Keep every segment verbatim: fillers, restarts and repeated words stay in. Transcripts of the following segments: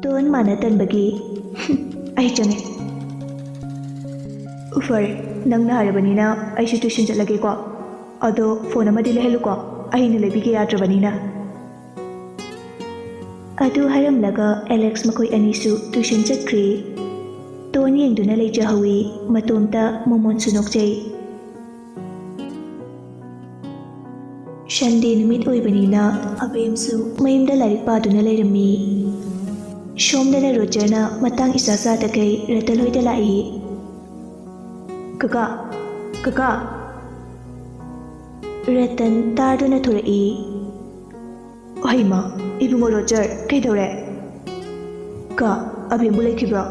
Tone ꯃꯥꯅ ꯇꯟꯕꯒꯤ "ꯑꯩ ꯆꯪꯉꯦ꯫ ꯐꯔꯦ, ꯅꯪꯅ ꯍꯥꯏꯔꯕꯅꯤꯅ ꯑꯩꯁꯨ ꯇ꯭ꯌꯨꯁꯟ ꯆꯠꯂꯒꯦꯀꯣ꯫ ꯑꯗꯣ ꯐꯣꯟ ꯑꯃꯗꯤ ꯂꯩꯍꯜꯂꯨꯀꯣ, ꯑꯩꯅ ꯂꯩꯕꯤꯒꯦ ꯌꯥꯗ꯭ꯔꯕꯅꯤꯅ"꯫ ꯑꯗꯨ ꯍꯥꯏꯔꯝꯂꯒ ꯑꯦꯂꯦꯛꯁ ꯃꯈꯣꯏ ꯑꯅꯤꯁꯨ ꯇ꯭ꯌꯨꯁꯟ ꯆꯠꯈ꯭ꯔꯦ꯫ ꯇꯣꯟ ꯌꯦꯡꯗꯨꯅ ꯂꯩꯖꯍꯧꯏ, ꯃꯇꯣꯝꯇ ꯃꯣꯃꯣꯟꯁꯨ ꯅꯣꯛꯆꯩ꯫ ꯁꯟꯗꯦ ꯅꯨꯃꯤꯠ ꯑꯣꯏꯕꯅꯤꯅ ꯑꯕꯦꯝꯁꯨ ꯃꯌꯨꯝꯗ ꯂꯥꯏꯔꯤꯛ ꯄꯥꯗꯨꯅ ꯂꯩꯔꯝꯃꯤ꯫ ꯁꯣꯝꯗꯅ ꯔꯣꯖꯔꯅ ꯃꯇꯥꯡ ꯏꯆꯥ ꯆꯥꯗꯈꯩ ꯔꯇꯟ ꯍꯣꯏꯗ ꯂꯥꯛꯏ꯫ "ꯀꯀꯥ, ꯀꯀꯥ!" ꯔꯇꯟ ꯇꯥꯔꯗꯨꯅ ꯊꯣꯔꯛꯏ꯫ "ꯍꯩꯃꯥ, ꯏꯕꯨꯡꯉꯣ ꯔꯣꯖꯔ, ꯀꯩꯗꯧꯔꯦ? ꯀꯥ, ꯑꯕꯦꯝꯕꯨ ꯂꯩꯈꯤꯕ꯭ꯔꯣ?"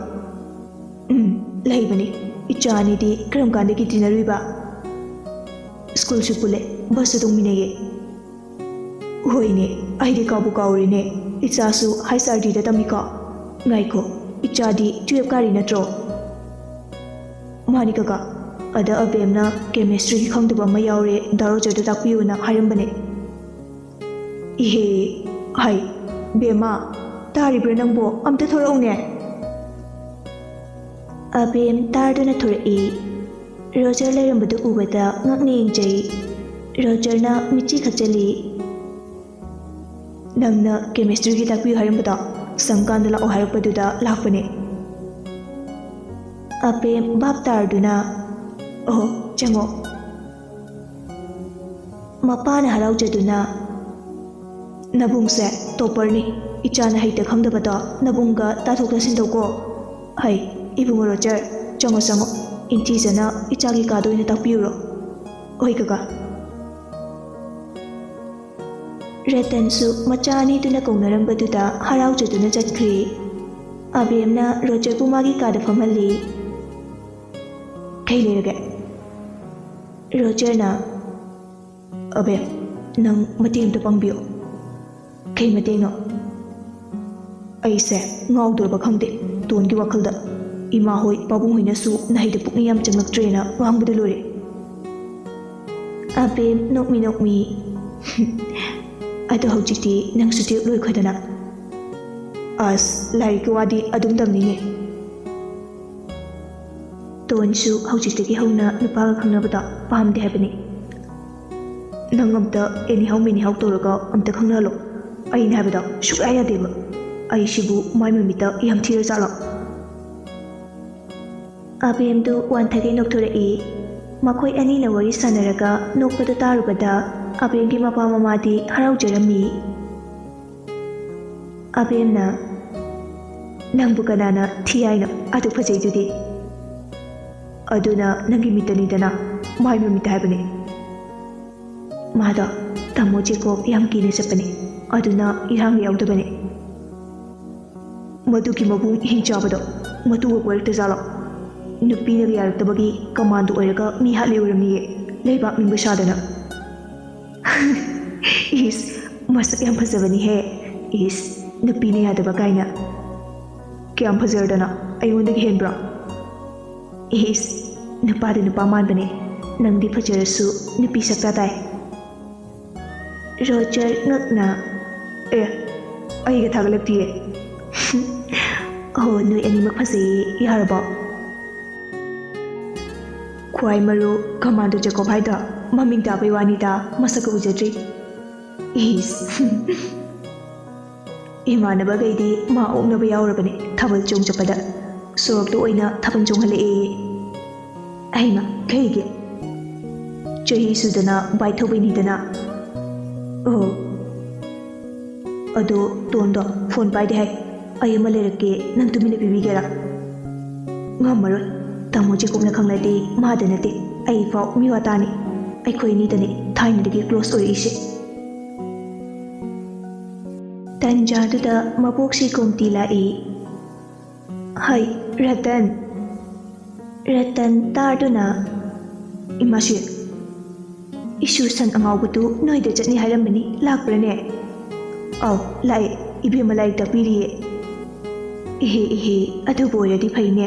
"ꯎꯝ, ꯂꯩꯕꯅꯤ꯫ ꯏꯆꯥ ꯑꯅꯤꯗꯤ ꯀꯔꯝ ꯀꯥꯟꯗꯒꯤ ꯇꯤꯟꯅꯔꯨꯏꯕ?" "ꯁ꯭ꯀꯨꯜꯁꯨ ꯄꯨꯜꯂꯦ, ꯕꯁꯁꯨ ꯇꯣꯡꯃꯤꯟꯅꯩꯌꯦ"꯫ "ꯍꯣꯏꯅꯦ, ꯑꯩꯗꯤ ꯀꯥꯎꯕꯨ ꯀꯥꯎꯔꯦꯅꯦ꯫ ꯏꯆꯥꯁꯨ ꯍꯥꯏꯁ ꯑꯥꯔ ꯗꯤꯗ ꯇꯝꯃꯤꯀꯣ꯫ ꯉꯥꯏꯈꯣ, ꯏꯆꯥꯗꯤ ꯇꯨꯌꯦꯜꯞ ꯀꯥꯔꯤ ꯅꯠꯇ꯭ꯔꯣ?" "ꯃꯥꯅꯤ ꯀꯀꯥ, ꯑꯗ ꯑꯕꯦꯝꯅ ꯀꯦꯃꯦꯁꯇ꯭ꯔꯤꯒꯤ ꯈꯪꯗꯕ ꯑꯃ ꯌꯥꯎꯔꯦ, ꯗꯥ ꯔꯣꯖꯔꯗ ꯇꯥꯛꯄꯤꯌꯨꯅ ꯍꯥꯏꯔꯝꯕꯅꯦ"꯫ "ꯏꯍꯦ, ꯍꯥꯏ, ꯕꯦꯝꯃ, ꯇꯥꯔꯤꯕ꯭ꯔꯥ ꯅꯪꯕꯣ? ꯑꯝꯇ ꯊꯣꯔꯛꯎꯅꯦ"꯫ ꯑꯕꯦꯝ ꯇꯥꯔꯗꯨꯅ ꯊꯣꯔꯛꯏ꯫ ꯔꯣꯖꯔ ꯂꯩꯔꯝꯕꯗꯨ ꯎꯕꯗ ꯉꯛꯅ ꯌꯦꯡꯖꯩ꯫ ꯔꯣꯖꯔꯅ ꯃꯤꯠꯆꯤ ꯈꯠꯆꯜꯂꯤ꯫ "ꯅꯪꯅ ꯀꯦꯃꯦꯁꯇ꯭ꯔꯤꯒꯤ ꯇꯥꯛꯄꯤꯌꯨ ꯍꯥꯏꯔꯝꯕꯗꯣ, ꯁꯪꯀꯥꯟꯗ ꯂꯥꯛꯑꯣ ꯍꯥꯏꯔꯛꯄꯗꯨꯗ ꯂꯥꯛꯄꯅꯦ"꯫ ꯑꯕꯦꯝ ꯚꯥꯞ ꯇꯥꯔꯗꯨꯅ, "ꯑꯣ, ꯆꯪꯉꯣ"꯫ ꯃꯄꯥꯅ ꯍꯔꯥꯎꯖꯗꯨꯅ, "ꯅꯕꯨꯡꯁꯦ ꯇꯣꯞꯄꯔꯅꯤ, ꯏꯆꯥꯅ ꯍꯩꯇ ꯈꯪꯗꯕꯗꯣ ꯅꯕꯨꯡꯒ ꯇꯥꯊꯣꯛ ꯇꯥꯁꯤꯟ ꯇꯧꯀꯣ꯫ ꯍꯩ, ꯏꯕꯨꯡꯉꯣ ꯔꯣꯖꯔ, ꯆꯪꯉꯣ ꯆꯪꯉꯣ, ꯏꯟꯊꯤꯖꯅ ꯏꯆꯥꯒꯤ ꯀꯥꯗ ꯑꯣꯏꯅ ꯇꯥꯛꯄꯤꯌꯨꯔꯣ"꯫ "ꯍꯣꯏ ꯀꯀꯥ"꯫ ꯔꯇꯟꯁꯨ ꯃꯆꯥ ꯑꯅꯤꯗꯨꯅ ꯀꯧꯅꯔꯝꯕꯗꯨꯗ ꯍꯔꯥꯎꯖꯗꯨꯅ ꯆꯠꯈ꯭ꯔꯦ꯫ ꯑꯕꯦꯝꯅ ꯔꯣꯖꯔꯕꯨ ꯃꯥꯒꯤ ꯀꯥꯗ ꯐꯝꯍꯜꯂꯤ꯫ "ꯀꯩ ꯂꯩꯔꯒꯦ?" ꯔꯣꯖꯔꯅ, "ꯑꯕꯦꯝ, ꯅꯪ ꯃꯇꯦꯡ ꯑꯝꯇ ꯄꯥꯡꯕꯤꯌꯨ"꯫ "ꯀꯩ ꯃꯇꯦꯡꯅꯣ?" "ꯑꯩꯁꯦ ꯉꯥꯎꯗꯣꯔꯕ ꯈꯪꯗꯦ ꯇꯣꯟꯒꯤ ꯋꯥꯈꯜꯗ꯫ ꯏꯃꯥ ꯍꯣꯏ, ꯄꯥꯕꯨꯡ ꯍꯣꯏꯅꯁꯨ ꯅꯍꯩꯗ ꯄꯨꯛꯅꯤꯡ ꯌꯥꯝ ꯆꯪꯂꯛꯇ꯭ꯔꯦꯅ ꯉꯥꯡꯕꯗ ꯂꯣꯏꯔꯦ"꯫ ꯑꯕꯦꯝ ꯅꯣꯛꯃꯤ ꯅꯣꯛꯃꯤ, "ꯑꯗꯣ ꯍꯧꯖꯤꯛꯇꯤ ꯅꯪꯁꯨ ꯇꯨꯌꯦꯜꯞ ꯂꯣꯏꯈꯣꯗꯅ"꯫ ꯑꯁ, ꯂꯥꯏꯔꯤꯛꯀꯤ ꯋꯥꯗꯤ ꯑꯗꯨꯝ ꯇꯝꯅꯤꯡꯉꯦ꯫ ꯇꯣꯟꯁꯨ ꯍꯧꯖꯤꯛꯇꯒꯤ ꯍꯧꯅ ꯅꯨꯄꯥꯒ ꯈꯪꯅꯕꯗꯣ ꯄꯥꯝꯗꯦ ꯍꯥꯏꯕꯅꯤ꯫ ꯅꯪ ꯑꯝꯇ anyhow ꯃꯦꯅꯤꯍꯥꯎ ꯇꯧꯔꯒ ꯑꯝꯇ ꯈꯪꯅꯍꯜꯂꯣ꯫ ꯑꯩꯅ ꯍꯥꯏꯕꯗꯣ ꯁꯨꯛꯌꯥ ꯌꯥꯗꯦꯕ꯫ ꯑꯩꯁꯤꯕꯨ ꯃꯥꯏ ꯃꯃꯤꯠꯇ ꯌꯥꯝ ꯊꯤꯔ ꯖꯥꯠꯂꯣ? ꯑꯕꯦꯝꯗꯨ ꯋꯥꯟꯊꯒꯩ ꯅꯣꯛꯊꯣꯔꯛꯏ꯫ ꯃꯈꯣꯏ ꯑꯅꯤꯅ ꯋꯥꯔꯤ ꯁꯥꯟꯅꯔꯒ ꯅꯣꯛꯄꯗꯨ ꯇꯥꯔꯨꯕꯗ ꯑꯕꯦꯝꯒꯤ ꯃꯄꯥ ꯃꯃꯥꯗꯤ ꯍꯔꯥꯎꯖꯔꯝꯃꯤ꯫ ꯑꯕꯦꯝꯅ, "ꯅꯪꯕꯨ ꯀꯅꯥꯅ ꯊꯤ ꯍꯥꯏꯅꯣ? ꯑꯗꯨ ꯐꯖꯩꯗꯨꯗꯤ?" "ꯑꯗꯨꯅ ꯅꯪꯒꯤ ꯃꯤꯠꯇꯅꯤꯗꯅ, ꯃꯥꯏ ꯃꯃꯤꯠꯇ ꯍꯥꯏꯕꯅꯦ꯫ ꯃꯥꯗꯣ ꯇꯥꯃꯣ ꯖꯦꯀꯣꯕ ꯌꯥꯝ ꯀꯤꯅ ꯆꯠꯄꯅꯦ, ꯑꯗꯨꯅ ꯏꯔꯥꯡ ꯌꯥꯎꯗꯕꯅꯦ꯫" "ꯃꯗꯨꯒꯤ ꯃꯕꯨꯡ ꯏꯍꯤꯡ ꯆꯥꯕꯗꯣ ꯃꯇꯨꯒ ꯀꯣꯏꯔꯛꯇ ꯖꯥꯠꯂꯣ? ꯅꯨꯄꯤꯅꯒ ꯌꯥꯔꯛꯇꯕꯒꯤ ꯀꯃꯥꯟꯗꯣ ꯑꯣꯏꯔꯒ ꯃꯤ ꯍꯥꯠꯂꯤ ꯑꯣꯏꯔꯝꯅꯤꯌꯦ, ꯂꯩꯕꯥꯛ ꯅꯤꯡꯕ ꯁꯥꯗꯅ꯫" "ꯏꯁ, ꯃꯁꯛ ꯌꯥꯝ ꯐꯖꯕꯅꯤꯍꯦ꯫ ꯏꯁ, ꯅꯨꯄꯤꯅ ꯌꯥꯗꯕ ꯀꯥꯏꯅ꯫ ꯀꯌꯥꯝ ꯐꯖꯔꯗꯅ? ꯑꯩꯉꯣꯟꯗꯒꯤ ꯍꯦꯟꯕ꯭ꯔꯣ?" "ꯏꯁ, ꯅꯨꯄꯥꯗꯤ ꯅꯨꯄꯥ ꯃꯥꯟꯕꯅꯦ꯫ ꯅꯪꯗꯤ ꯐꯖꯔꯁꯨ ꯅꯨꯄꯤ ꯁꯛꯇ ꯇꯥꯏ꯫" ꯔꯣꯖꯔ ꯉꯛꯅ, "ꯑꯦ, ꯑꯩꯒ ꯊꯥꯒꯠꯂꯛꯇꯤꯌꯦ꯫" "ꯑꯣ, ꯅꯣꯏ ꯑꯅꯤꯃꯛ ꯐꯖꯩꯌꯦ, ꯌꯥꯔꯕꯣ?" "ꯈ꯭ꯋꯥꯏ ꯃꯔꯨ ꯀꯃꯥꯟꯗꯣ ꯖꯦꯀꯣꯕ ꯍꯥꯏꯗꯣ ꯃꯃꯤꯡ ꯇꯥꯕꯩ ꯋꯥꯅꯤꯗ, ꯃꯁꯛꯀ ꯎꯖꯗ꯭ꯔꯤ꯫" "ꯏꯁ꯫" "ꯏꯃꯥꯟꯅꯕꯈꯩꯗꯤ ꯃꯥ ꯑꯣꯛꯅꯕ ꯌꯥꯎꯔꯕꯅꯦ ꯊꯥꯕꯜ ꯆꯣꯡ ꯆꯠꯄꯗ꯫ ꯁꯣꯔꯣꯛꯇ ꯑꯣꯏꯅ ꯊꯥꯕꯜ ꯆꯣꯡꯍꯜꯂꯛꯑꯦꯌꯦ꯫" "ꯑꯩꯃ, ꯀꯩꯒꯤ?" "ꯆꯍꯤ ꯁꯨꯗꯅ ꯕꯥꯏꯛ ꯊꯧꯕꯩꯅꯤꯗꯅ꯫" "ꯑꯣ꯫ ꯑꯗꯣ ꯇꯣꯟꯗꯣ ꯐꯣꯟ ꯄꯥꯏꯗꯦ ꯍꯥꯏ꯫ ꯑꯩ ꯑꯃ ꯂꯩꯔꯛꯀꯦ, ꯅꯪ ꯇꯨꯃꯤꯟꯅ ꯄꯤꯕꯤꯒꯦꯔꯥ?" "ꯉꯝꯃꯔꯣꯏ꯫ ꯇꯥꯃꯣ ꯖꯦꯀꯣꯕꯅ ꯈꯪꯂꯗꯤ ꯃꯥꯗ ꯅꯠꯇꯦ, ꯑꯩꯐꯥꯎ ꯃꯤꯋꯥ ꯇꯥꯅꯤ꯫ ꯑꯩꯈꯣꯏ ꯑꯅꯤꯗꯅꯤ ꯊꯥꯏꯅꯗꯒꯤ ꯀ꯭ꯂꯣꯁ ꯑꯣꯏꯔꯛꯏꯁꯦ꯫" ꯇꯟꯖꯥꯗꯨꯗ ꯃꯕꯣꯛꯁꯤ ꯒꯣꯝꯇꯤ ꯂꯥꯛꯏ꯫ "ꯍꯩ, ꯔꯇꯟ!" ꯔꯇꯟ ꯇꯥꯗꯨꯅ, "ꯏꯃꯥꯁꯤ, ꯏꯁꯨ ꯁꯟ ꯑꯉꯥꯎꯕꯗꯨ ꯅꯣꯏꯗ ꯆꯠꯅꯤ ꯍꯥꯏꯔꯝꯕꯅꯤ, ꯂꯥꯛꯄ꯭ꯔꯅꯦ?" "ꯑꯧ, ꯂꯥꯛꯑꯦ꯫ ꯏꯕꯦꯝꯃ ꯂꯥꯏꯔꯤꯛ ꯇꯥꯛꯄꯤꯔꯤꯌꯦ꯫" "ꯏꯍꯦ, ꯏꯍꯦ, ꯑꯗꯨꯕꯨ ꯑꯣꯏꯔꯗꯤ ꯐꯩꯅꯦ꯫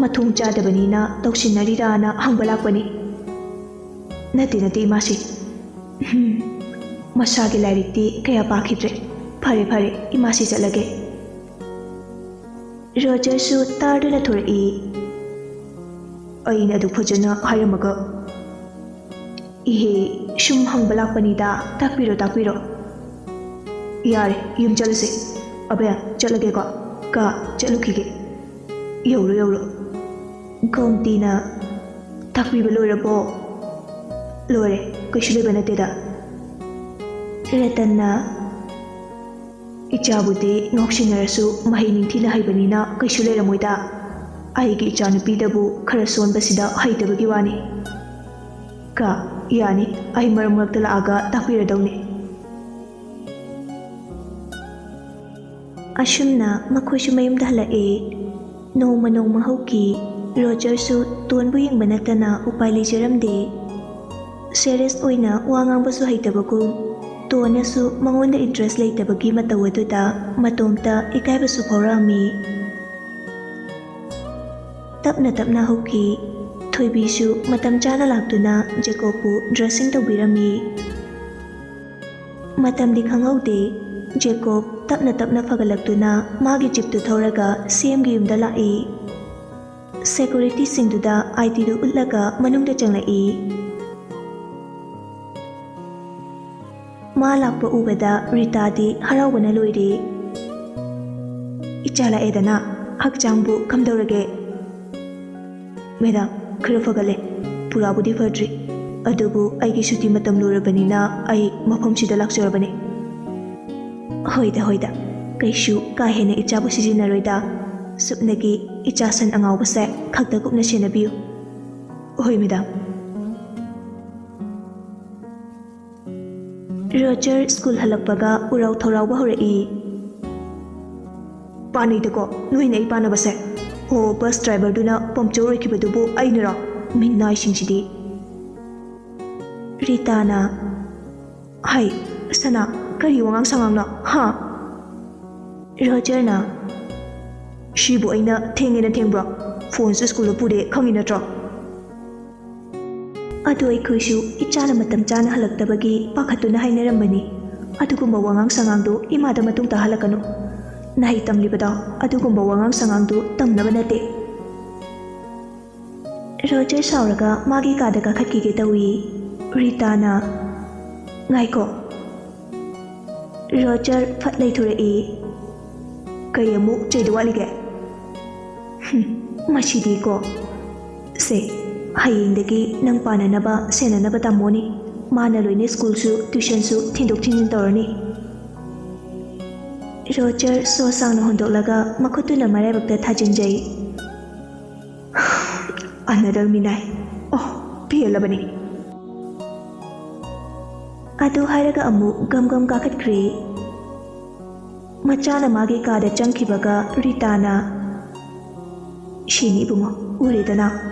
ꯃꯊꯣꯡ ꯆꯥꯗꯕꯅꯤꯅ ꯇꯧꯁꯤꯟꯅꯔꯤꯔꯥꯅ ꯍꯪꯕ ꯂꯥꯛꯄꯅꯤ꯫" "ꯅꯠꯇꯦ, ꯅꯠꯇꯦ, ꯏꯃꯥꯁꯤ꯫ ꯎꯝ, ꯃꯁꯥꯒꯤ ꯂꯥꯏꯔꯤꯛꯇꯤ ꯀꯌꯥ ꯄꯥꯈꯤꯗ꯭ꯔꯦ꯫ ꯐꯔꯦ, ꯐꯔꯦ, ꯏꯃꯥꯁꯤ ꯆꯠꯂꯒꯦ꯫" ꯔꯣꯖꯔꯁꯨ ꯇꯥꯗꯨꯅ ꯊꯣꯔꯛꯏ꯫ ꯑꯩꯅ ꯑꯗꯨ ꯐꯖꯅ ꯍꯥꯏꯔꯝꯃꯒ꯫ ꯏꯍꯦ, ꯁꯨꯝ ꯍꯪꯕ ꯂꯥꯛꯄꯅꯤꯗ, ꯇꯥꯛꯄꯤꯔꯣ, ꯇꯥꯛꯄꯤꯔꯣ꯫ ꯌꯥꯔꯦ, ꯌꯨꯝ ꯆꯠꯂꯁꯦ꯫ ꯑꯕꯦ, ꯆꯠꯂꯒꯦꯀꯣ꯫ ꯀꯥ, ꯆꯠꯂꯨꯈꯤꯒꯦ꯫ ꯌꯧꯔꯣ, ꯌꯧꯔꯣ꯫ ꯒꯣꯝꯇꯤꯅ, ꯇꯥꯛꯄꯤꯕ ꯂꯣꯏꯔꯕꯣ? ꯂꯣꯏꯔꯦ, ꯀꯩꯁꯨ ꯂꯩꯕ ꯅꯠꯇꯦꯗ꯫ ꯔꯇꯟꯅ, ꯏꯆꯥꯕꯨꯗꯤ ꯉꯥꯎꯁꯤꯟꯅꯔꯁꯨ ꯃꯍꯩ ꯅꯤꯡꯊꯤꯅ ꯍꯩꯕꯅꯤꯅ ꯀꯩꯁꯨ ꯂꯩꯔꯝꯃꯣꯏꯗ꯫ ꯑꯩꯒꯤ ꯏꯆꯥꯅꯨꯄꯤꯗꯕꯨ ꯈꯔ ꯁꯣꯟꯕꯁꯤꯗ ꯍꯩꯇꯕꯒꯤ ꯋꯥꯅꯤ꯫ ꯀꯥ, ꯌꯥꯅꯤ, ꯑꯩ ꯃꯔꯛ ꯃꯔꯛꯇ ꯂꯥꯛꯑꯒ ꯇꯥꯛꯄꯤꯔꯗꯧꯅꯤ꯫ ꯑꯁꯨꯝꯅ ꯃꯈꯣꯏꯁꯨ ꯃꯌꯨꯝꯗ ꯍꯜꯂꯛꯑꯦ꯫ ꯅꯣꯡꯃ ꯅꯣꯡꯃ ꯍꯧꯈꯤ꯫ ꯔꯣꯖꯔꯁꯨ ꯇꯣꯟꯕꯨ ꯌꯦꯡꯕ ꯅꯠꯇꯅ ꯎꯄꯥꯏ ꯂꯩꯖꯔꯝꯗꯦ꯫ ꯁꯦꯔꯤꯌꯁ ꯑꯣꯏꯅ ꯋꯥ ꯉꯥꯡꯕꯁꯨ ꯍꯩꯇꯕꯒꯨꯝ, ꯇꯣꯟꯅꯁꯨ ꯃꯉꯣꯟꯗ ꯏꯟꯇꯔꯦꯁ ꯂꯩꯇꯕꯒꯤ ꯃꯇꯧ ꯑꯗꯨꯗ ꯃꯇꯣꯝꯇ ꯏꯀꯥꯏꯕꯁꯨ ꯐꯥꯎꯔꯛꯑꯝꯃꯤ꯫ ꯇꯞꯅ ꯇꯞꯅ ꯍꯧꯈꯤ꯫ ꯊꯣꯏꯕꯤꯁꯨ ꯃꯇꯝ ꯆꯥꯅ ꯂꯥꯛꯇꯨꯅ ꯖꯦꯀꯣꯕꯄꯨ ꯗ꯭ꯔꯦꯁꯤꯡ ꯇꯧꯕꯤꯔꯝꯃꯤ꯫ ꯃꯇꯝꯗꯤ ꯈꯪꯍꯧꯗꯦ꯫ ꯖꯦꯀꯣꯕ ꯇꯞꯅ ꯇꯞꯅ ꯐꯒꯠꯂꯛꯇꯨꯅ ꯃꯥꯒꯤ ꯖꯤꯞꯇꯨ ꯊꯧꯔꯒ ꯁꯤ ꯑꯦꯝꯒꯤ ꯌꯨꯝꯗ ꯂꯥꯛꯏ꯫ ꯁꯦꯀꯨꯔꯤꯇꯤꯁꯤꯡꯗꯨꯗ ꯑꯥꯏ ꯗꯤꯗꯨ ꯎꯠꯂꯒ ꯃꯅꯨꯡꯗ ꯆꯪꯂꯛꯏ꯫ ꯃꯥ ꯂꯥꯛꯄ ꯎꯕꯗ ꯔꯤꯇꯥꯗꯤ ꯍꯔꯥꯎꯕꯅ ꯂꯣꯏꯔꯦ꯫ "ꯏꯆꯥ ꯂꯥꯛꯑꯦꯗꯅ, ꯍꯛꯆꯥꯡꯕꯨ ꯀꯝꯗꯧꯔꯒꯦ?" "ꯃꯦꯗꯥꯝ, ꯈꯔ ꯐꯒꯠꯂꯦ꯫ ꯄꯨꯔꯥꯕꯨꯗꯤ ꯐꯗ꯭ꯔꯤ, ꯑꯗꯨꯕꯨ ꯑꯩꯒꯤ ꯁꯨꯇꯤ ꯃꯇꯝ ꯂꯣꯏꯔꯕꯅꯤꯅ ꯑꯩ ꯃꯐꯝꯁꯤꯗ ꯂꯥꯛꯆꯔꯕꯅꯦ꯫" "ꯍꯣꯏꯗ, ꯍꯣꯏꯗ, ꯀꯩꯁꯨ ꯀꯥ ꯍꯦꯟꯅ ꯏꯆꯥꯕꯨ ꯁꯤꯖꯤꯟꯅꯔꯣꯏꯗ꯫ ꯁꯨꯞꯅꯒꯤ ꯏꯆꯥ ꯁꯟ ꯑꯉꯥꯎꯕꯁꯦ ꯈꯛꯇ ꯀꯨꯞꯅ ꯁꯦꯟꯅꯕꯤꯌꯨ꯫" "ꯍꯣꯏ, ꯃꯦꯗꯥꯝ꯫" ꯔꯣꯖꯔ ꯁ꯭ꯀꯨꯜ ꯍꯜꯂꯛꯄꯒ ꯎꯔꯥꯎ ꯊꯧꯔꯥꯎꯕ ꯍꯧꯔꯛꯏ꯫ "ꯄꯥꯅꯩꯗꯀꯣ, ꯅꯣꯏꯅ ꯑꯩ ꯄꯥꯅꯕꯁꯦ꯫ ꯍꯣ, ꯕꯁ ꯗ꯭ꯔꯥꯏꯚꯔꯗꯨꯅ ꯄꯝꯆꯔ ꯑꯣꯏꯈꯤꯕꯗꯨꯕꯨ ꯑꯩꯅꯔꯣ? ꯃꯤꯅꯥꯏꯁꯤꯡꯁꯤꯗꯤ꯫" ꯔꯤꯇꯥꯅ, "ꯍꯩ, ꯁꯅꯥ, ꯀꯔꯤ ꯋꯥꯉꯥꯡ ꯁꯉꯥꯡꯅꯣ, ꯍꯥ?" ꯔꯣꯖꯔꯅ, "ꯁꯤꯕꯨ ꯑꯩꯅ ꯊꯦꯡꯉꯦꯅ ꯊꯦꯡꯕ꯭ꯔꯣ? ꯐꯣꯟꯁꯨ ꯁ꯭ꯀꯨꯜꯗ ꯄꯨꯔꯦ, ꯈꯪꯉꯤ ꯅꯠꯇ꯭ꯔꯣ?" "ꯑꯗꯨ ꯑꯩꯈꯣꯏꯁꯨ ꯏꯆꯥꯅ ꯃꯇꯝ ꯆꯥꯅ ꯍꯜꯂꯛꯇꯕꯒꯤ ꯄꯥꯈꯠꯇꯨꯅ ꯍꯥꯏꯅꯔꯝꯕꯅꯤ꯫ ꯑꯗꯨꯒꯨꯝꯕ ꯋꯥꯉꯥꯡ ꯁꯉꯥꯡꯗꯨ ꯏꯃꯥꯗ ꯃꯇꯨꯡ ꯇꯥꯍꯜꯂꯛꯀꯅꯨ꯫ ꯅꯍꯩ ꯇꯝꯂꯤꯕꯗꯣ ꯑꯗꯨꯒꯨꯝꯕ ꯋꯥꯉꯥꯡ ꯁꯉꯥꯡꯗꯨ ꯇꯝꯅꯕ ꯅꯠꯇꯦ꯫ ꯔꯣꯖꯔ ꯁꯥꯎꯔꯒ ꯃꯥꯒꯤ ꯀꯥꯗ ꯀꯥꯈꯠꯈꯤꯒꯦ ꯇꯧꯏ꯫ ꯔꯤꯇꯥꯅ, "ꯉꯥꯏꯈꯣ꯫" ꯔꯣꯖꯔ ꯐꯠ ꯂꯩꯊꯣꯔꯛꯏ꯫ "ꯀꯩ ꯑꯃꯨꯛ ꯆꯩꯗ ꯋꯥꯠꯂꯤꯒꯦ?" "ꯍꯨꯝ, ꯃꯁꯤꯗꯤꯀꯣ꯫ ꯁꯦ, ꯍꯌꯦꯡꯗꯒꯤ ꯅꯪ ꯄꯥꯅꯅꯕ, ꯁꯦꯟꯅꯅꯕ ꯇꯝꯃꯣꯅꯦ꯫ ꯃꯥꯅ ꯂꯣꯏꯅ ꯁ꯭ꯀꯨꯜꯁꯨ, ꯇ꯭ꯌꯨꯁꯟꯁꯨ ꯊꯤꯟꯗꯣꯛ ꯊꯤꯟꯖꯤꯟ ꯇꯧꯔꯅꯤ꯫" ꯔꯣꯖꯔ ꯁꯣ ꯁꯥꯡꯅ ꯍꯣꯟꯗꯣꯛꯂꯒ ꯃꯈꯨꯠꯇꯨꯅ ꯃꯔꯥꯏꯕꯛꯇ ꯊꯥꯖꯤꯟꯖꯩ꯫ "ꯑꯅꯗꯔ ꯃꯤꯅꯥꯏ꯫ ꯑꯣ, ꯄꯦꯜꯂꯕꯅꯤ꯫" ꯑꯗꯨ ꯍꯥꯏꯔꯒ ꯑꯃꯨꯛ ꯒꯝ ꯒꯝ ꯀꯥꯈꯠꯈ꯭ꯔꯦ꯫ ꯃꯆꯥꯅ ꯃꯥꯒꯤ ꯀꯥꯗ ꯆꯪꯈꯤꯕꯒ ꯔꯤꯇꯥꯅ, "ꯁꯤꯅꯤ ꯏꯕꯨꯡꯉꯣ, ꯎꯔꯦꯗꯅ,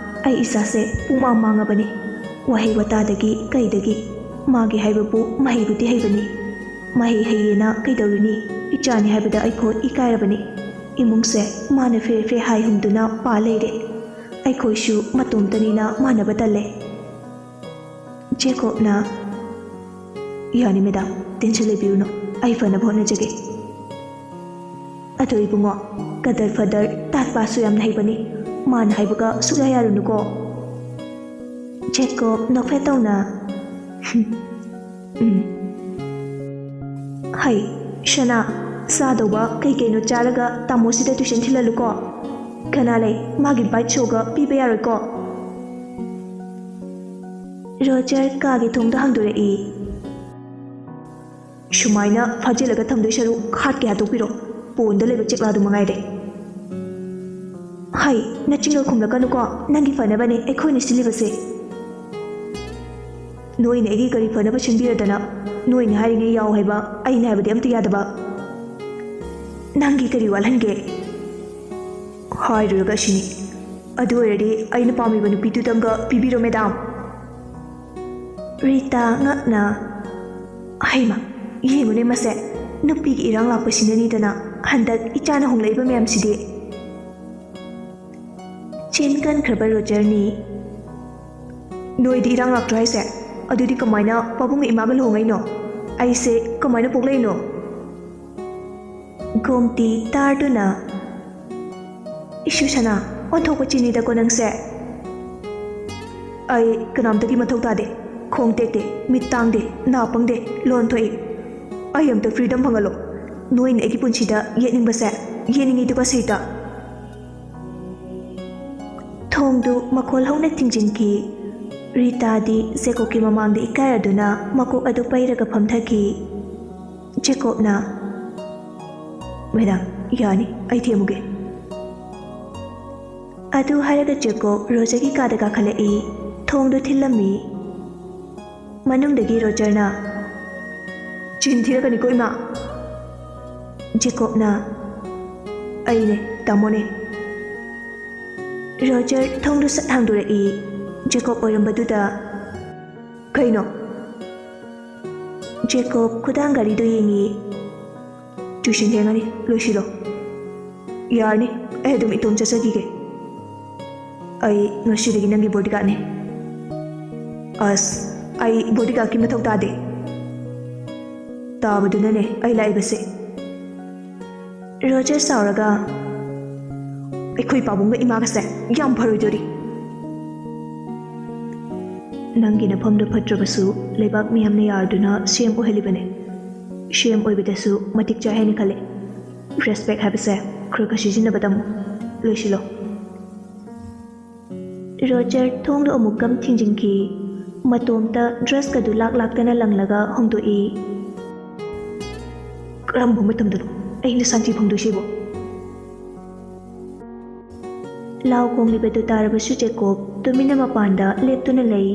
ꯑꯩ ꯏꯆꯥꯁꯦ ꯄꯨꯡꯃꯥꯡ ꯃꯥꯡꯉꯕꯅꯤ꯫ ꯋꯥꯍꯩ ꯋꯥꯇꯥꯗꯒꯤ ꯀꯩꯗꯒꯤ ꯃꯥꯒꯤ ꯍꯥꯏꯕꯕꯨ ꯃꯍꯩꯕꯨꯗꯤ ꯍꯩꯕꯅꯤ꯫ ꯃꯍꯩ ꯍꯩꯌꯦꯅ ꯀꯩꯗꯧꯔꯨꯅꯤ? ꯏꯆꯥꯅꯤ ꯍꯥꯏꯕꯗ ꯑꯩꯈꯣꯏ ꯏꯀꯥꯏꯔꯕꯅꯤ꯫ ꯏꯃꯨꯡꯁꯦ ꯃꯥꯅ ꯐꯦ ꯐꯦ ꯍꯥꯏ ꯍꯨꯝꯗꯨꯅ ꯄꯥ ꯂꯩꯔꯦ꯫ ꯑꯩꯈꯣꯏꯁꯨ ꯃꯇꯣꯝꯇꯅꯤꯅ ꯃꯥꯟꯅꯕ ꯇꯜꯂꯦ꯫" ꯖꯦꯀꯣꯕꯅ, "ꯌꯥꯅꯤ ꯃꯦꯗꯥꯝ, ꯇꯦꯟꯁꯟ ꯂꯩꯕꯤꯔꯨꯅꯨ, ꯑꯩ ꯐꯅꯕ ꯍꯣꯠꯅꯖꯒꯦ꯫" "ꯑꯗꯣ ꯏꯕꯨꯡꯉꯣ, ꯀꯗꯔ ꯐꯗꯔ ꯇꯥꯠ ꯄꯥꯁꯁꯨ ꯌꯥꯝꯅ ꯍꯩꯕꯅꯤ, ꯃꯥꯅ ꯍꯥꯏꯕꯒ ꯁꯨꯛꯌꯥ ꯌꯥꯔꯨꯅꯨꯀꯣ꯫" ꯖꯦꯀꯣꯕ ꯅꯣꯛꯐꯦꯠ ꯇꯧꯅ, "ꯎꯝ, ꯍꯩ, ꯁꯅꯥ, ꯆꯥꯗꯧꯕ ꯀꯩ ꯀꯩꯅꯣ ꯆꯥꯔꯒ ꯇꯥꯃꯣꯁꯤꯗ ꯇ꯭ꯌꯨꯁꯟ ꯊꯤꯜꯍꯜꯂꯨꯀꯣ꯫ ꯀꯅꯥ ꯂꯩ, ꯃꯥꯒꯤ ꯕꯥꯏꯠ ꯁꯣꯒ ꯄꯤꯕ ꯌꯥꯔꯣꯏꯀꯣ꯫" ꯔꯣꯖꯔ ꯀꯥꯒꯤ ꯊꯣꯡꯗꯣ ꯍꯥꯡꯗꯣꯔꯛꯏ꯫ "ꯁꯨꯃꯥꯏꯅ ꯐꯥꯖꯤꯜꯂꯒ ꯊꯝꯗꯣꯏ ꯁꯔꯨꯛ ꯍꯥꯠꯀꯦ ꯍꯥꯠꯇꯣꯛꯄꯤꯔꯣ, ꯄꯣꯟꯗ ꯂꯩꯕ ꯆꯦꯛꯂꯥꯗꯨ ꯃꯉꯥꯏꯔꯦ꯫" "ꯍꯩ, ꯅꯆꯤꯟꯒ ꯈꯨꯝꯂꯛꯀꯅꯨꯀꯣ, ꯅꯪꯒꯤ ꯐꯅꯕꯅꯦ ꯑꯩꯈꯣꯏꯅ ꯁꯤꯜꯂꯤꯕꯁꯦ꯫" "ꯅꯣꯏꯅ ꯑꯩꯒꯤ ꯀꯔꯤ ꯐꯅꯕ ꯁꯤꯟꯕꯤꯔꯗꯅ? ꯅꯣꯏꯅ ꯍꯥꯏꯔꯤꯉꯩ ꯌꯥꯎ ꯍꯥꯏꯕ, ꯑꯩꯅ ꯍꯥꯏꯕꯗꯤ ꯑꯝꯇ ꯌꯥꯗꯕ꯫" "ꯅꯪꯒꯤ ꯀꯔꯤ ꯋꯥꯠꯍꯟꯒꯦ?" "ꯍꯥꯏꯔꯨꯔꯒ ꯑꯁꯤꯅꯤ꯫ ꯑꯗꯨ ꯑꯣꯏꯔꯗꯤ ꯑꯩꯅ ꯄꯥꯝꯃꯤꯕ ꯅꯨꯄꯤꯗꯨꯗꯪꯒ ꯄꯤꯕꯤꯔꯣ, ꯃꯦꯗꯥꯝ꯫" ꯔꯤꯇꯥ ꯉꯛꯅ, "ꯍꯩꯃ, ꯌꯦꯡꯉꯨꯅꯦ ꯃꯁꯦ, ꯅꯨꯄꯤꯒꯤ ꯏꯔꯥꯡ ꯂꯥꯛꯄꯁꯤꯅꯅꯤꯗꯅ ꯍꯟꯗꯛ ꯏꯆꯥꯅ ꯍꯣꯡꯂꯛꯏꯕ ꯃꯌꯥꯝꯁꯤꯗꯤ꯫" ꯆꯤꯟ ꯀꯟꯈ꯭ꯔꯕ ꯔꯣꯖꯔꯅꯤ꯫ "ꯅꯣꯏꯗꯤ ꯏꯔꯥꯡ ꯂꯥꯛꯇ꯭ꯔꯣ ꯍꯥꯏꯁꯦ? ꯑꯗꯨꯗꯤ ꯀꯃꯥꯏꯅ ꯄꯥꯕꯨꯡꯒ ꯏꯃꯥꯒ ꯂꯨꯍꯣꯡꯉꯛꯏꯅꯣ? ꯑꯩꯁꯦ ꯀꯃꯥꯏꯅ ꯄꯣꯛꯂꯛꯏꯅꯣ?" ꯒꯣꯝꯇꯤ ꯇꯥꯔꯗꯨꯅ, "ꯏꯁꯨ ꯁꯅꯥ, ꯑꯣꯟꯊꯣꯛꯄ ꯆꯤꯅꯤꯗꯀꯣ ꯅꯪꯁꯦ꯫ ꯑꯩ ꯀꯅꯥꯝꯇꯒꯤ ꯃꯊꯧ ꯇꯥꯗꯦ꯫ ꯈꯣꯡ ꯇꯦꯛꯇꯦ, ꯃꯤꯠ ꯇꯥꯡꯗꯦ, ꯅꯥ ꯄꯪꯗꯦ, ꯂꯣꯟ ꯊꯣꯛꯏ꯫ ꯑꯩ ꯑꯝꯇ freedom ꯐꯪꯍꯜꯂꯣ꯫ ꯅꯣꯏꯅ ꯑꯩꯒꯤ ꯄꯨꯟꯁꯤꯗ ꯌꯦꯠꯅꯤꯡꯕꯁꯦ ꯌꯦꯠꯅꯤꯡꯉꯤꯗꯨꯒ ꯁꯩꯇ꯫" ꯊꯣꯡꯗꯨ ꯃꯈꯣꯜ ꯍꯧꯅ ꯊꯤꯡꯖꯤꯟꯈꯤ꯫ ꯔꯤꯇꯥꯗꯤ ꯖꯦꯀꯣꯕꯀꯤ ꯃꯃꯥꯡꯗ ꯏꯀꯥꯏꯔꯗꯨꯅ ꯃꯀꯣꯛ ꯑꯗꯨ ꯄꯩꯔꯒ ꯐꯝꯊꯈꯤ꯫ ꯖꯦꯀꯣꯕꯅ, "ꯃꯦꯗꯥꯝ, ꯌꯥꯅꯤ, ꯑꯩ ꯊꯦꯝꯃꯨꯒꯦ꯫" ꯑꯗꯨ ꯍꯥꯏꯔꯒ ꯖꯦꯀꯣꯕ ꯔꯣꯖꯔꯒꯤ ꯀꯥꯗ ꯀꯥꯈꯠꯂꯛꯏ꯫ ꯊꯣꯡꯗꯨ ꯊꯤꯜꯂꯝꯃꯤ꯫ ꯃꯅꯨꯡꯗꯒꯤ ꯔꯣꯖꯔꯅ, "ꯆꯤꯟ ꯊꯤꯔꯛꯀꯅꯤꯀꯣ, ꯏꯃꯥ!" ꯖꯦꯀꯣꯕꯅ, "ꯑꯩꯅꯦ, ꯇꯥꯃꯣꯅꯦ꯫" ꯔꯣꯖꯔ ꯊꯣꯡꯗꯨ ꯁꯠ ꯍꯥꯡꯗꯣꯔꯛꯏ꯫ ꯖꯦꯀꯣꯕ ꯑꯣꯏꯔꯝꯕꯗꯨꯗ, "ꯀꯩꯅꯣ?" ꯖꯦꯀꯣꯕ ꯈꯨꯗꯥꯡ ꯘꯔꯤꯗꯨ ꯌꯦꯡꯉꯤ꯫ "ꯇ꯭ꯌꯨꯁꯟ ꯊꯦꯡꯉꯅꯤ, ꯂꯣꯏꯁꯤꯜꯂꯣ꯫" "ꯌꯥꯔꯅꯤ, ꯑꯩ ꯑꯗꯨꯝ ꯏꯇꯣꯝ ꯆꯠꯆꯈꯤꯒꯦ꯫ ꯑꯩ ꯉꯁꯤꯗꯒꯤ ꯅꯪꯒꯤ bodyguardꯅꯤ꯫" "ꯑꯁ, ꯑꯩ bodyguardꯀꯤ ꯃꯊꯧ ꯇꯥꯗꯦ꯫ ꯇꯥꯕꯗꯨꯅꯅꯦ ꯑꯩ ꯂꯥꯛꯏꯕꯁꯦ꯫" ꯔꯣꯖꯔ ꯁꯥꯎꯔꯒ, "ꯑꯩꯈꯣꯏ ꯄꯥꯕꯨꯡꯒ ꯏꯃꯥꯒꯁꯦ ꯌꯥꯝ ꯐꯔꯣꯏꯗꯣꯔꯤ꯫" "ꯅꯪꯒꯤ ꯅꯐꯝꯗꯣ ꯐꯠꯇ꯭ꯔꯕꯁꯨ ꯂꯩꯕꯥꯛ ꯃꯤꯌꯥꯝꯅ ꯌꯥꯔꯗꯨꯅ ꯁꯤ ꯑꯦꯝ ꯑꯣꯏꯍꯜꯂꯤꯕꯅꯦ꯫ ꯁꯤ ꯑꯦꯝ ꯑꯣꯏꯕꯗꯁꯨ ꯃꯇꯤꯛ ꯆꯥꯏ ꯍꯥꯏꯅ ꯈꯜꯂꯦ꯫ Respect ꯍꯥꯏꯕꯁꯦ ꯈꯔ ꯈꯔ ꯁꯤꯖꯤꯟꯅꯕ ꯇꯝꯃꯨ꯫ ꯂꯣꯏꯁꯤꯜꯂꯣ꯫" ꯔꯣꯖꯔ ꯊꯣꯡꯗꯨ ꯑꯃꯨꯛ ꯀꯝ ꯊꯤꯡꯖꯤꯟꯈꯤ꯫ ꯃꯇꯣꯝꯇ ꯗ꯭ꯔꯦꯁꯀꯗꯨ ꯂꯥꯛ ꯂꯥꯛꯇꯅ ꯂꯪꯂꯒ ꯍꯣꯡꯗꯣꯛꯏ꯫ "ꯀꯔꯝꯕ ꯃꯇꯝꯗꯅꯣ ꯑꯩꯅ ꯁꯥꯟꯇꯤ ꯐꯪꯗꯣꯏꯁꯤꯕꯣ?" ꯂꯥꯎ ꯈꯣꯡꯂꯤꯕꯗꯨ ꯇꯥꯔꯕꯁꯨ ꯖꯦꯀꯣꯕ ꯇꯨꯃꯤꯟꯅ ꯃꯄꯥꯟꯗ ꯂꯦꯞꯇꯨꯅ ꯂꯩ꯫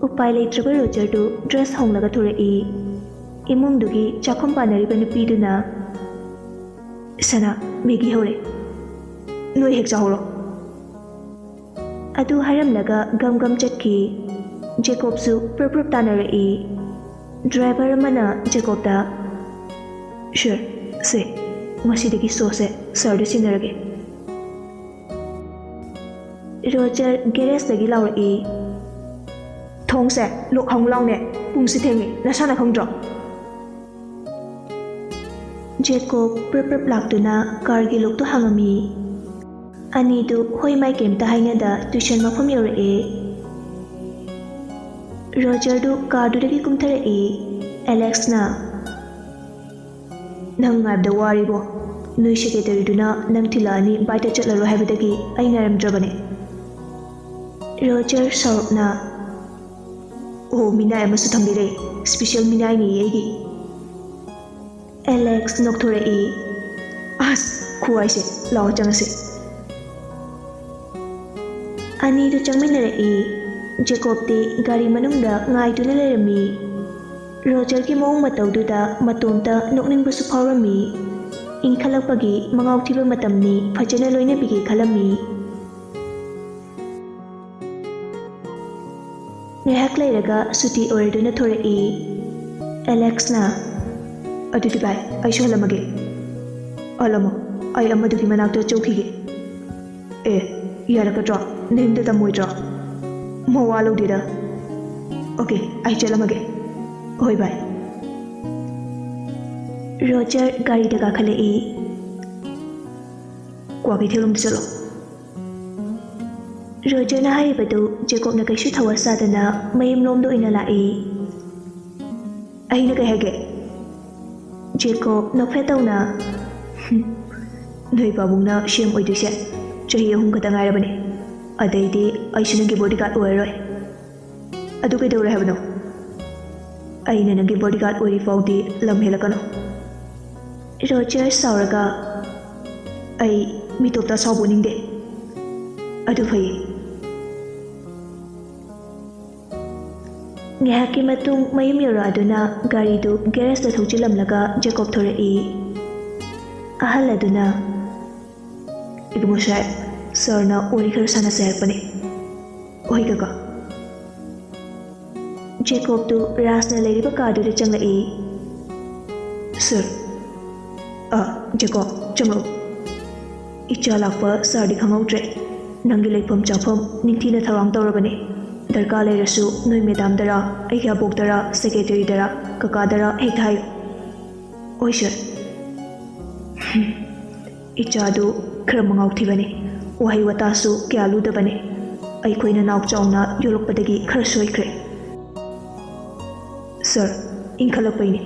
ꯎꯄꯥꯏ ꯂꯩꯇ꯭ꯔꯕ ꯔꯣꯖꯔꯗꯨ ꯗ꯭ꯔꯦꯁ ꯍꯣꯡꯂꯒ ꯊꯣꯔꯛꯏ꯫ ꯏꯃꯨꯡꯗꯨꯒꯤ ꯆꯥꯛꯈꯨꯝ ꯄꯥꯟꯅꯔꯤꯕ ꯅꯨꯄꯤꯗꯨꯅ, "ꯁꯅꯥ, ꯃꯦꯒꯤ ꯍꯧꯔꯦ꯫ ꯅꯣꯏ ꯍꯦꯛ ꯆꯥꯍꯧꯔꯣ꯫" ꯑꯗꯨ ꯍꯥꯏꯔꯝꯂꯒ ꯒꯝ ꯒꯝ ꯆꯠꯈꯤ꯫ ꯖꯦꯀꯣꯕꯁꯨ ꯄ꯭ꯔꯨꯞ ꯄ꯭ꯔꯨꯞ ꯇꯥꯟꯅꯔꯛꯏ꯫ ꯗ꯭ꯔꯥꯏꯚꯔ ꯑꯃꯅ ꯖꯦꯀꯣꯕꯇ, "ꯁꯥꯔ, ꯁꯦ, ꯉꯁꯤꯗꯒꯤ ꯁꯣꯁꯦ ꯁꯥꯔꯗ ꯁꯤꯟꯅꯔꯒꯦ꯫" ꯔꯣꯖꯔ ꯒꯦꯔꯦꯖꯇꯒꯤ ꯂꯥꯎꯔꯛꯏ, "ꯊꯣꯡꯁꯦ ꯂꯣꯛ ꯍꯥꯡꯉꯨ ꯂꯥꯎꯅꯦ, ꯄꯨꯡꯁꯦ ꯊꯦꯡꯉꯦ, ꯅꯁꯥꯅ ꯈꯪꯗ꯭ꯔꯣ?" ꯖꯦꯀꯣꯕ ꯄ꯭ꯔꯞ ꯄ꯭ꯔꯞ ꯂꯥꯛꯇꯨꯅ ꯀꯥꯔꯒꯤ ꯂꯣꯛꯇꯨ ꯍꯥꯡꯉꯝꯃꯤ꯫ ꯑꯅꯤꯗꯨ ꯍꯣꯏ ꯃꯥꯏ ꯀꯩꯝꯇ ꯍꯥꯏꯅꯗ ꯇ꯭ꯌꯨꯁꯟ ꯃꯐꯝ ꯌꯧꯔꯛꯑꯦ꯫ ꯔꯣꯖꯔꯗꯨ ꯀꯥꯔꯗꯨꯗꯒꯤ ꯀꯨꯝꯊꯔꯛꯏ꯫ ꯑꯦꯂꯦꯛꯁꯅ, "ꯅꯪ ꯉꯥꯏꯕꯗ ꯋꯥꯔꯤꯕꯣ? ꯅꯣꯏ ꯁꯦꯀ꯭ꯔꯦꯇꯔꯤꯗꯨꯅ ꯅꯪ ꯊꯤꯜꯂꯛꯑꯅꯤ, ꯕꯥꯏꯠꯇ ꯆꯠꯂꯔꯣꯏ ꯍꯥꯏꯕꯗꯒꯤ ꯑꯩ ꯉꯥꯏꯔꯝꯗ꯭ꯔꯕꯅꯦ꯫" ꯔꯣꯖꯔ ꯁꯥꯎꯔꯞꯅ, "ꯑꯣ, ꯃꯤꯅꯥꯏ ꯑꯃꯁꯨ ꯊꯝꯕꯤꯔꯦ, ꯁ꯭ꯄꯤꯁꯦꯜ ꯃꯤꯅꯥꯏꯅꯦꯌꯦ ꯑꯩꯒꯤ꯫" ꯑꯦꯂꯦꯛꯁ ꯅꯣꯛꯊꯣꯔꯛꯏ꯫ "ꯑꯁ, ꯈꯨꯍꯥꯏꯁꯦ, ꯂꯥꯛꯑꯣ ꯆꯪꯉꯁꯦ꯫" ꯑꯅꯤꯗꯨ ꯆꯪꯃꯤꯟꯅꯔꯛꯏ꯫ ꯖꯦꯀꯣꯕꯇꯤ ꯒꯥꯔꯤ ꯃꯅꯨꯡꯗ ꯉꯥꯏꯗꯨꯅ ꯂꯩꯔꯝꯃꯤ꯫ ꯔꯣꯖꯔꯒꯤ ꯃꯑꯣꯡ ꯃꯇꯧꯗꯨꯗ ꯃꯇꯣꯝꯇ ꯅꯣꯛꯅꯤꯡꯕꯁꯨ ꯐꯥꯎꯔꯝꯃꯤ꯫ ꯏꯟꯈꯠꯂꯛꯄꯒꯤ ꯃꯉꯥꯎ ꯊꯤꯕ ꯃꯇꯝꯅꯤ, ꯐꯖꯅ ꯂꯣꯏꯅꯕꯤꯒꯦ ꯈꯜꯂꯝꯃꯤ꯫ ꯉꯥꯏꯍꯥꯛ ꯂꯩꯔꯒ ꯁꯨꯇꯤ ꯑꯣꯔꯗꯔꯗꯨꯅ ꯊꯣꯔꯛꯏ꯫ ꯑꯦꯂꯦꯛꯁꯅ, "ꯑꯗꯨꯗꯤ ꯚꯥꯏ, ꯑꯩꯁꯨ ꯍꯜꯂꯝꯃꯒꯦ꯫" "ꯍꯜꯂꯝꯃꯣ, ꯑꯩ ꯑꯃꯗꯨꯒꯤ ꯃꯅꯥꯛꯇ ꯆꯧꯈꯤꯒꯦ꯫" "ꯑꯦ, ꯌꯥꯔꯛꯀꯗ꯭ꯔꯣ? ꯅꯌꯨꯝꯗ ꯇꯝꯃꯣꯏꯗ꯭ꯔꯣ?" "ꯃꯋꯥ ꯂꯧꯗꯦꯗ꯫" "ꯑꯣꯀꯦ, ꯑꯩ ꯆꯠꯂꯝꯃꯒꯦ꯫" "ꯍꯣꯏ ꯚꯥꯏ꯫" ꯔꯣꯖꯔ ꯒꯥꯔꯤꯗ ꯀꯥꯈꯠꯂꯛꯏ꯫ "ꯀ꯭ꯋꯥꯀꯩꯊꯦꯜꯂꯣꯝꯗ ꯆꯠꯂꯣ꯫" ꯔꯣꯖꯔꯅ ꯍꯥꯏꯔꯤꯕꯗꯨ ꯖꯦꯀꯣꯕꯅ ꯀꯩꯁꯨ ꯊꯋꯥ ꯁꯥꯗꯅ ꯃꯌꯨꯝꯂꯣꯝꯗ ꯑꯣꯏꯅ ꯂꯥꯛꯏ꯫ "ꯑꯩꯅ ꯀꯩ ꯍꯥꯏꯒꯦ?" ꯖꯦꯀꯣꯕ ꯅꯣꯛꯐꯦꯠ ꯇꯧꯅ, "ꯍꯨꯝ, ꯅꯣꯏ ꯄꯥꯕꯨꯡꯅ ꯁꯤ ꯑꯦꯝ ꯑꯣꯏꯗꯣꯏꯁꯦ ꯆꯍꯤ ꯑꯍꯨꯝ ꯈꯛꯇ ꯉꯥꯏꯔꯕꯅꯦ꯫ ꯑꯗꯩꯗꯤ ꯑꯩꯁꯨ ꯅꯪꯒꯤ ꯕꯣꯗꯤꯒꯥꯔꯗ ꯑꯣꯏꯔꯔꯣꯏ꯫" "ꯑꯗꯨ ꯀꯩꯗꯧꯔꯦ ꯍꯥꯏꯕꯅꯣ?" "ꯑꯩꯅ ꯅꯪꯒꯤ ꯕꯣꯗꯤꯒꯥꯔꯗ ꯑꯣꯏꯔꯤ ꯐꯥꯎꯗꯤ ꯂꯝ ꯍꯦꯜꯂꯛꯀꯅꯨ꯫" ꯔꯣꯖꯔ ꯁꯥꯎꯔꯒ, "ꯑꯩ ꯃꯤꯇꯣꯞꯇ ꯑꯁꯥꯎꯕ ꯎꯅꯤꯡꯗꯦ꯫" "ꯑꯗꯨ ꯐꯩꯌꯦ꯫" ꯉꯥꯏꯍꯥꯛꯀꯤ ꯃꯇꯨꯡ ꯃꯌꯨꯝ ꯌꯧꯔꯛꯑꯗꯨꯅ ꯒꯥꯔꯤꯗꯨ ꯒꯦꯔꯦꯖꯇ ꯊꯧꯖꯤꯜꯂꯝꯂꯒ ꯖꯦꯀꯣꯕ ꯊꯣꯔꯛꯏ꯫ ꯑꯍꯜ ꯑꯗꯨꯅ, "ꯏꯕꯨꯡꯉꯣ ꯁꯥꯍꯦꯕ, ꯁꯥꯔꯅ ꯋꯥꯔꯤ ꯈꯔ ꯁꯥꯟꯅꯁꯦ ꯍꯥꯏꯔꯛꯄꯅꯦ꯫" "ꯍꯣꯏ ꯀꯀꯥ꯫" ꯖꯦꯀꯣꯕꯇꯨ ꯔꯥꯖꯅ ꯂꯩꯔꯤꯕ ꯀꯥꯗꯨꯗ ꯆꯪꯂꯛꯏ꯫ "ꯁꯥꯔ꯫" "ꯑ, ꯖꯦꯀꯣꯕ, ꯆꯪꯂꯛꯎ꯫" "ꯏꯆꯥ ꯂꯥꯛꯄ ꯁꯥꯔꯗꯤ ꯈꯪꯍꯧꯗ꯭ꯔꯦ꯫ ꯅꯪꯒꯤ ꯂꯩꯐꯝ ꯆꯥꯐꯝ ꯅꯤꯡꯊꯤꯅ ꯊꯧꯔꯥꯡ ꯇꯧꯔꯕꯅꯦ꯫ ꯗꯔꯀꯥꯔ ꯂꯩꯔꯁꯨ ꯅꯣꯏ ꯃꯦꯗꯥꯝꯗꯔ, ꯑꯩꯒꯤ ꯑꯕꯣꯛꯇꯔ, ꯁꯦꯀ꯭ꯔꯦꯇꯔꯤꯗꯔ, ꯀꯀꯥꯗꯔ ꯍꯦꯛꯇ ꯍꯥꯏꯌꯨ꯫" "ꯍꯣꯏ ꯁꯥꯔ꯫" "ꯏꯆꯥꯗꯨ ꯈꯔ ꯃꯉꯥꯎ ꯊꯤꯕꯅꯤ, ꯋꯥꯍꯩ ꯋꯥꯇꯥꯁꯨ ꯀꯌꯥ ꯂꯨꯗꯕꯅꯤ꯫ ꯑꯩꯈꯣꯏꯅ ꯅꯥꯎ ꯆꯥꯎꯅ ꯌꯣꯛꯂꯛꯄꯗꯒꯤ ꯈꯔ ꯁꯣꯏꯈ꯭ꯔꯦ꯫ ꯁꯥꯔ, ꯏꯟꯈꯠꯂꯛꯄꯩꯅꯦ꯫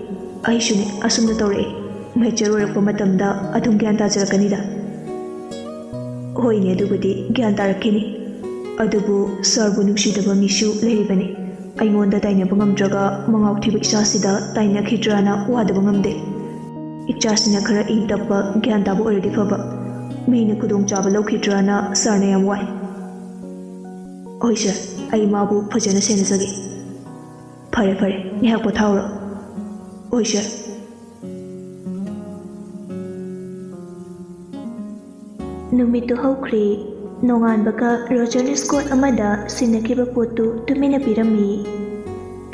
ꯑꯩꯁꯨꯅꯦ, ꯑꯁꯨꯝꯅ ꯇꯧꯔꯛꯑꯦ꯫ ꯃꯦꯆꯔ ꯑꯣꯏꯔꯛꯄ ꯃꯇꯝꯗ ꯑꯗꯨꯝ ꯒ꯭ꯌꯥꯟ ꯇꯥꯖꯔꯛꯀꯅꯤꯗ꯫" "ꯍꯣꯏꯅꯦ, ꯑꯗꯨꯕꯨꯗꯤ ꯒ꯭ꯌꯥꯟ ꯇꯥꯔꯛꯈꯤꯅꯤ꯫ ꯑꯗꯨꯕꯨ ꯁꯥꯔꯕꯨ ꯅꯨꯡꯁꯤꯗꯕ ꯃꯤꯁꯨ ꯂꯩꯔꯤꯕꯅꯤ꯫ ꯑꯩꯉꯣꯟꯗ ꯇꯥꯏꯅꯕ ꯉꯝꯗ꯭ꯔꯒ ꯃꯉꯥꯎ ꯊꯤꯕ ꯏꯆꯥꯁꯤꯗ ꯇꯥꯏꯅꯈꯤꯗ꯭ꯔꯥꯅ ꯋꯥꯗꯕ ꯉꯝꯗꯦ꯫ ꯏꯆꯥꯁꯤꯅ ꯈꯔ ꯏꯪ ꯇꯞꯄ, ꯒ꯭ꯌꯥꯟ ꯇꯥꯕ ꯑꯣꯏꯔꯗꯤ ꯐꯕ꯫ ꯃꯤꯅ ꯈꯨꯗꯣꯡꯆꯥꯕ ꯂꯧꯈꯤꯗ꯭ꯔꯥꯅ ꯁꯥꯔꯅ ꯌꯥꯝ ꯋꯥꯏ꯫" "ꯍꯣꯏ ꯁꯥꯔ, ꯑꯩ ꯃꯥꯕꯨ ꯐꯖꯅ ꯁꯦꯟꯅꯖꯒꯦ꯫" "ꯐꯔꯦ ꯐꯔꯦ, ꯉꯥꯏꯍꯥꯛ ꯄꯣꯊꯥꯎꯔꯣ꯫" "ꯍꯣꯏ ꯁꯥꯔ꯫" ꯅꯨꯃꯤꯠꯇꯨ ꯍꯧꯈ꯭ꯔꯦ꯫ ꯅꯣꯡꯉꯥꯟꯕꯒ ꯔꯣꯖꯔꯅ ꯁ꯭ꯀꯣꯠ ꯑꯃꯗ ꯁꯤꯟꯅꯈꯤꯕ ꯄꯣꯠꯇꯨ ꯇꯨꯃꯤꯟꯅ ꯄꯤꯔꯝꯃꯤ꯫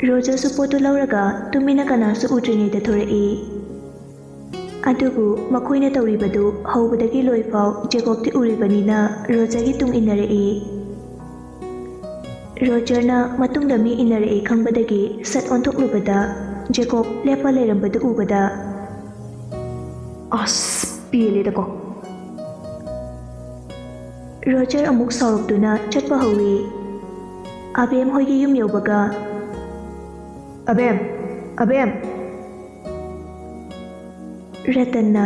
ꯔꯣꯖꯔꯁꯨ ꯄꯣꯠꯇꯨ ꯂꯧꯔꯒ ꯇꯨꯃꯤꯟꯅ ꯀꯅꯥꯁꯨ ꯎꯗ꯭ꯔꯤꯉꯩꯗ ꯊꯣꯔꯛꯏ꯫ ꯑꯗꯨꯕꯨ ꯃꯈꯣꯏꯅ ꯇꯧꯔꯤꯕꯗꯨ ꯍꯧꯕꯗꯒꯤ ꯂꯣꯏꯐꯥꯎ ꯖꯦꯀꯣꯕꯇꯤ ꯎꯔꯤꯕꯅꯤꯅ ꯔꯣꯖꯔꯒꯤ ꯇꯨꯡ ꯏꯟꯅꯔꯛꯏ꯫ ꯔꯣꯖꯔꯅ ꯃꯇꯨꯡꯗ ꯃꯤ ꯏꯟꯅꯔꯛꯏ ꯈꯪꯕꯗꯒꯤ ꯁꯠ ꯑꯣꯟꯊꯣꯛꯂꯨꯕꯗ ꯖꯦꯀꯣꯕ ꯂꯦꯞꯄ ꯂꯩꯔꯝꯕꯗꯨ ꯎꯕꯗ, "ꯑꯁ, ꯄꯦꯜꯂꯦꯗꯀꯣ!" ꯔꯣꯖꯔ ꯑꯃꯨꯛ ꯁꯥꯎꯔꯛꯇꯨꯅ ꯆꯠꯄ ꯍꯧꯏ꯫ ꯑꯕꯦꯝ ꯍꯣꯏꯒꯤ ꯌꯨꯝ ꯌꯧꯕꯒ, "ꯑꯕꯦꯝ! ꯑꯕꯦꯝ!" ꯔꯇꯟꯅ,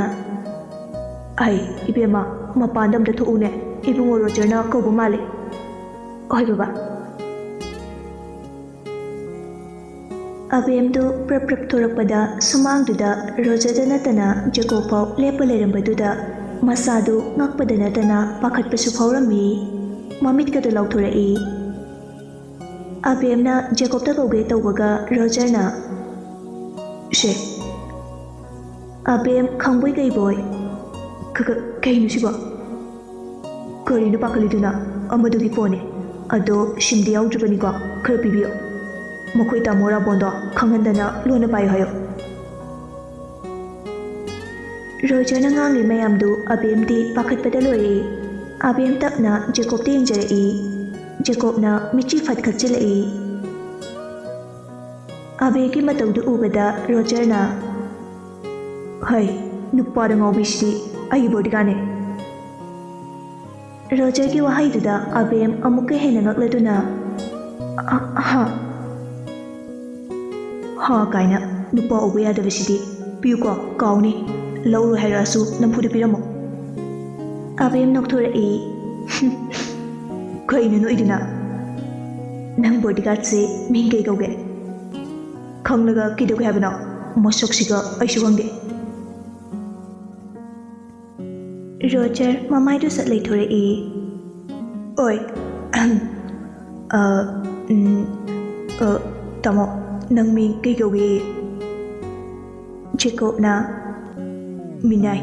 "ꯑꯩ, ꯏꯕꯦꯝꯃ, ꯃꯄꯥꯟꯗ ꯑꯝꯇ ꯊꯣꯛꯎꯅꯦ, ꯏꯕꯨꯡꯉꯣ ꯔꯣꯖꯔꯅ ꯀꯧꯕ ꯃꯥꯜꯂꯦ꯫" "ꯍꯣꯏ ꯕꯕꯥ꯫" ꯑꯕꯦꯝꯗꯨ ꯄ꯭ꯔꯞ ꯄ꯭ꯔꯞ ꯊꯣꯔꯛꯄꯗ ꯁꯨꯃꯥꯡꯗꯨꯗ ꯔꯣꯖꯔꯗ ꯅꯠꯇꯅ ꯖꯦꯀꯣꯕ ꯐꯥꯎ ꯂꯦꯞꯄ ꯂꯩꯔꯝꯕꯗꯨꯗ ꯃꯁꯥꯗꯨ ꯉꯛꯄꯗ ꯅꯠꯇꯅ ꯄꯥꯈꯠꯄꯁꯨ ꯐꯥꯎꯔꯝꯃꯤ꯫ ꯃꯃꯤꯠꯀꯗꯨ ꯂꯥꯎꯊꯣꯔꯛꯏ꯫ ꯑꯕꯦꯝꯅ ꯖꯦꯀꯣꯕꯇ ꯀꯧꯒꯦ ꯇꯧꯕꯒ ꯔꯣꯖꯔꯅ, "ꯁꯦ, ꯑꯕꯦꯝ, ꯈꯪꯕꯣꯏ ꯀꯩꯕꯣꯏ꯫ ꯀ-, ꯀ-, ꯀꯩꯅꯣ ꯁꯤꯕꯣ? ꯀꯔꯤꯅꯣ ꯄꯥꯈꯠꯂꯤꯗꯨꯅ? ꯑꯃꯗꯨꯒꯤ ꯐꯣꯟꯅꯦ꯫ ꯑꯗꯣ ꯁꯤꯝꯗꯤ ꯌꯥꯎꯗ꯭ꯔꯤꯕꯅꯤꯀꯣ? ꯈꯔ ꯄꯤꯕꯤꯌꯣ꯫ ꯃꯈꯣꯏ ꯇꯥꯃꯣ ꯔꯥꯕꯣꯟꯗꯣ ꯈꯪꯍꯟꯗꯅ ꯂꯣꯟꯅ ꯄꯥꯏꯌꯨ ꯍꯥꯏꯌꯣ꯫" ꯔꯣꯖꯔꯅ ꯉꯥꯡꯂꯤ ꯃꯌꯥꯝꯗꯨ ꯑꯕꯦꯝꯗꯤ ꯄꯥꯈꯠꯄꯗ ꯂꯣꯏꯔꯦ꯫ ꯑꯕꯦꯝ ꯇꯞꯅ ꯖꯦꯀꯣꯕꯇ ꯌꯦꯡꯖꯔꯛꯏ꯫ ꯖꯦꯀꯣꯕꯅ ꯃꯤꯠꯆꯤ ꯐꯠ ꯈꯞꯆꯤꯜꯂꯛꯏ꯫ ꯑꯕꯦꯒꯤ ꯃꯇꯧꯗꯨ ꯎꯕꯗ ꯔꯣꯖꯔꯅ, "ꯍꯩ, ꯅꯨꯄꯥꯗ ꯉꯥꯎꯕꯤꯁꯤꯗꯤ ꯑꯩꯒꯤ ꯕꯣꯗꯤꯒꯥꯔꯗꯅꯦ꯫ ꯔꯣꯖꯔꯒꯤ ꯋꯥꯍꯩꯗꯨꯗ ꯑꯕꯦꯝ ꯑꯃꯨꯛꯀ ꯍꯦꯟꯅ ꯉꯛꯂꯗꯨꯅ, "ꯑ-, ꯍꯥ? ꯍꯥ ꯀꯥꯏꯅ ꯅꯨꯄꯥ ꯎꯕ ꯌꯥꯗꯕꯁꯤꯗꯤ꯫ ꯄꯤꯌꯨꯀꯣ, ꯀꯥꯎꯅꯤ꯫ ꯂꯧꯔꯣꯏ ꯍꯥꯏꯔꯛꯑꯁꯨ ꯅꯝꯐꯨꯗ ꯄꯤꯔꯝꯃꯣ꯫" ꯑꯕꯦꯝ ꯅꯣꯛꯊꯣꯔꯛꯏ꯫ "ꯀꯩꯅꯣ ꯅꯣꯛꯏꯗꯨꯅ? ꯅꯪ ꯕꯣꯗꯤꯒꯥꯔꯗꯁꯦ ꯃꯤꯡ ꯀꯩ ꯀꯧꯒꯦ? ꯈꯪꯂꯒ ꯀꯩꯗꯧꯒꯦ ꯍꯥꯏꯕꯅꯣ? ꯃꯁꯛꯁꯤꯒ ꯑꯩꯁꯨ ꯈꯪꯗꯦ꯫" ꯔꯣꯖꯔ ꯃꯃꯥꯏꯗꯨ ꯁꯠ ꯂꯩꯊꯣꯔꯛꯏ꯫ "ꯑꯣꯏ, ꯑꯍꯝ, ꯑ, ꯎꯝ, ꯑ, ꯇꯥꯃꯣ, ꯅꯪ ꯃꯤꯡ ꯀꯩ ꯀꯧꯏ?" "ꯖꯦꯀꯣꯕꯅ ꯃꯤꯅꯥꯏ꯫"